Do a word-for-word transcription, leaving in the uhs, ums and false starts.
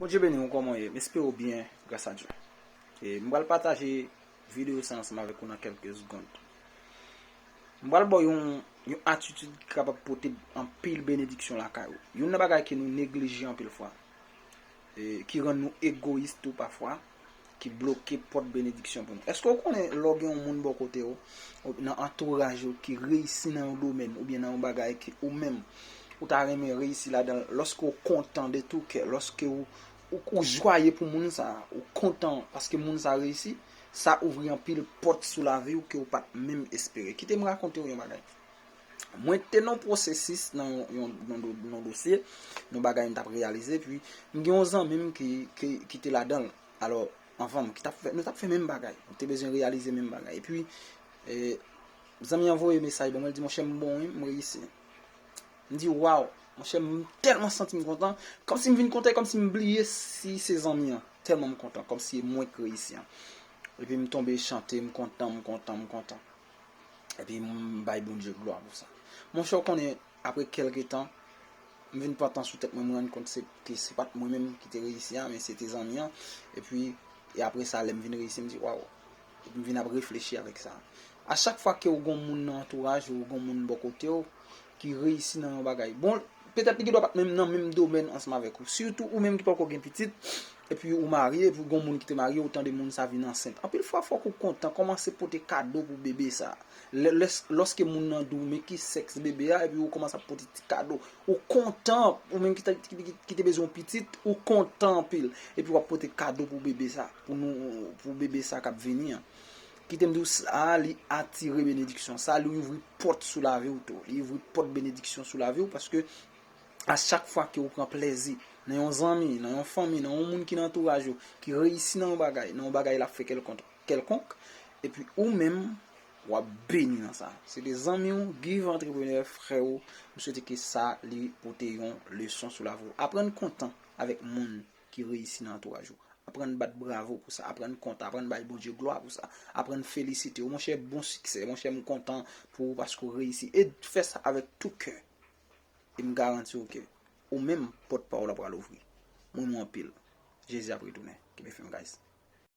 Bondye beni w, kòman w ye? M espere w byen, gras a Dye. E m pral pataje videyo sa ansanm avèk ou nan kèlke segond. M pral ba w yon, yon atitid ki kapab pote anpil benediksyon lakay ou. Youn nan bagay ke nou neglije anpil fwa, e ki rann nou egoyis tou pafwa, ki bloke pòt benediksyon pou nou. Èske w konnen lè w gen yon moun bò kote w, ou nan antouraj ou ki reyisi nan yon domèn oubyen nan yon bagay ke ou menm ou ta renmen reyisi ladan l, lòske w kontan de tou kè, lòske w, ou, ou jwaye pou moun sa, ou kontan paske moun sa reyisi, sa ouvri anpil pòt sou lavi w ke w pa t menm espere. Kite m rakonte w yon bagay. Mwen te nan pwosesis nan yon, yon, yon, yon dosye, yon bagay m t ap reyalize, epi m gen yon zanmi m ki, ki, ki te ladan l. Alò, anvan m, ki t ap fè, nou t ap fè menm bagay. Nou te bezwen reyalize menm bagay. Epi, e, zanmi an voye mesaj ban mwen, li di, monchè, m bon, wi, m reyisi. M di, waw, monchè, m tèlman santi m kontan. Kòmsi m vin kontan, kòmsi m bliye si se zanmi an. Tèlman m kontan, kòmsi e mwen k reyisi an. Epi m tonbe chante, m kontan, m kontan, m kontan. Epi m bay Bondye glwa pou sa. Monchè, w konnen, apre kèlke tan, m vin pran tan sou tèt mwen, m rann kont se, ke se pa t mwen menm ki te reyisi a, men se te zanmi an. Epi, e apre sa, lè m vin reyisi, m di, waw. Epi m vin ap reflechi avèk sa. A chak fwa ke w gon moun nan antouraj ou, w gon moun bò kote w, ki reyisi nan yon bagay. Bon, petèt li gendwa pa t menm nan menm domèn ansanm avèk ou. Sitou ou menm ki poko gen pitit, epi ou marye, epi ou gon moun ki te marye, ou tande moun sa vin ansent. Anpil fwa fòk ou kontan, kòmanse pote kado pou bebe sa. Lè, lè, lòske moun nan di w, men ki sèks bebe a, epi ou kòmanse ap pote ti kado. Ou kontan, ou menm ki te, ki, ki, ki te bezwen yon pitit, ou kontan anpil. Epi w ap pote kado pou bebe sa, pou nou, pou bebe sa k ap vini an. Kite m di w sa, li atire benediksyon. Sa, li ouvri pòt sou lavi w tou. Li ouvri pòt benediksyon sou lavi w, paske a chak fwa ke ou pran plèzi nan yon zanmi, nan yon fanmi, nan yon moun ki nan antouraj ou, ki reyisi nan yon bagay, nan yon bagay l ap fè kèlkonk, kèlkonk, epi ou menm, w ap beni nan sa. Se te zanmi w, Give Entrepreneur, frè w. M swete ke sa, li pote yon leson sou lavi w. Aprann kontan avèk moun ki reyisi nan antouraj ou. Aprann bat bravo pou sa, aprann kontan, aprann bay Bondye glwa pou sa, aprann felisite w. Monchè, bon siksè, monchè, m kontan pou ou paske w reyisi. E fè sa avèk tout kè. E m garanti w ke ou menm, pòt pa w la pral ouvri. M renmen w anpil. Jezi ap retounen. Kenbe fèm, guys.